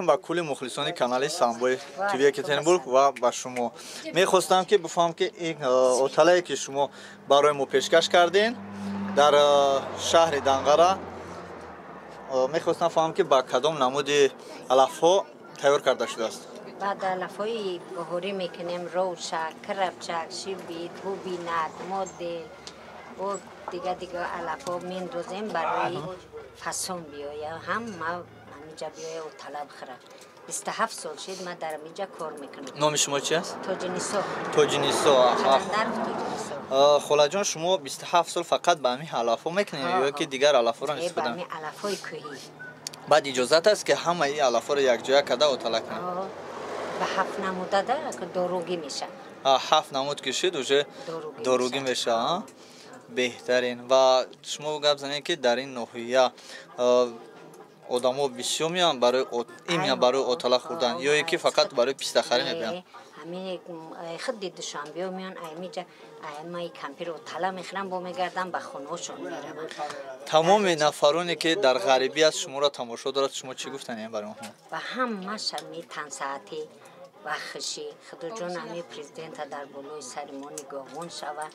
Ба кулли мухлисони канали Самбои ТВ Екатеринбург ва ба шумо мехостам, ки бифаҳмам, ки ин оталае, ки шумо барои мо пешкаш кардем дар шаҳри Данғара, мехостам фаҳмам, ки ба кадом намуди алафҳо тайёр карда шудааст. Баъд алафҳои баҳорӣ мекунем: ровшак, крапчак, шибит, ҳубинат, модел о дига дига алафҳо мендозем, барои фасон биёя, ҳама ҳамиҷа биёя, отала бихӯра. 27 сол шид, ман дар ҳамиҷа кор мекунам. Номи шумо чи аст? Тоҷинисо. Тоҷинисо. Қаландаров Тоҷинисо. Холаҷон, шумо 27 сол фақат ба ҳамин алафҳо мекунед ё ки дигар алафҳоро истифода? Ба ҳамин алафҳои кӯҳӣ. Баъд иҷозат аст, ки ҳамаи алафҳоро якҷоя карда отала кунед? Ба ҳафт намудада доругӣ мешавад. Ҳафт намуд ки шид, уже доругӣ мешавад. Беҳтарин. Ва шумо гап занед, ки дар ин ноҳия одамо бисёр меоянд барои именно барои отала хӯрдан ё ки фақат барои пистахарӣ мебиёнд? Ҳамин худи душанбео меоянд, аймиҷа аймаи кампир отала мехӯранд, бо мегарданд, ба хонаҳошон мераванд. Тамоми нафароне, ки дар ғарибӣ аст, шуморо тамошо дорад, шумо чӣ гуфтанем барои онҳо? Ба ҳамаша тансаатӣ ва хушӣ. Худоҷон, ҳамин президента дар болои сари мо нигаҳбон шава,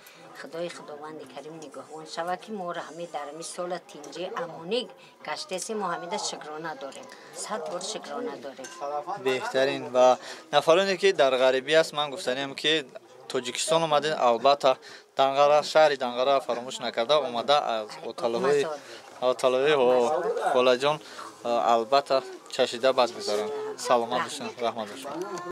худои худованди карим нигаҳбон шава, ки моро ҳамин дар ҳамин сола тинҷӣ, амонӣ гаштесем. Мо ҳамида шукрона дорем, 100 бор шукрона дорем. Беҳтарин. Ва нафароне, ки дар ғарибӣ аст, ман гуфтанем, ки Тоҷикистон омадем, албатта Данғара, шаҳри Данғара фаромӯш накарда омада, аз оталаҳои холаҷон албатта чашида бад гузаранд. Саломат бошед, раҳмат бошед.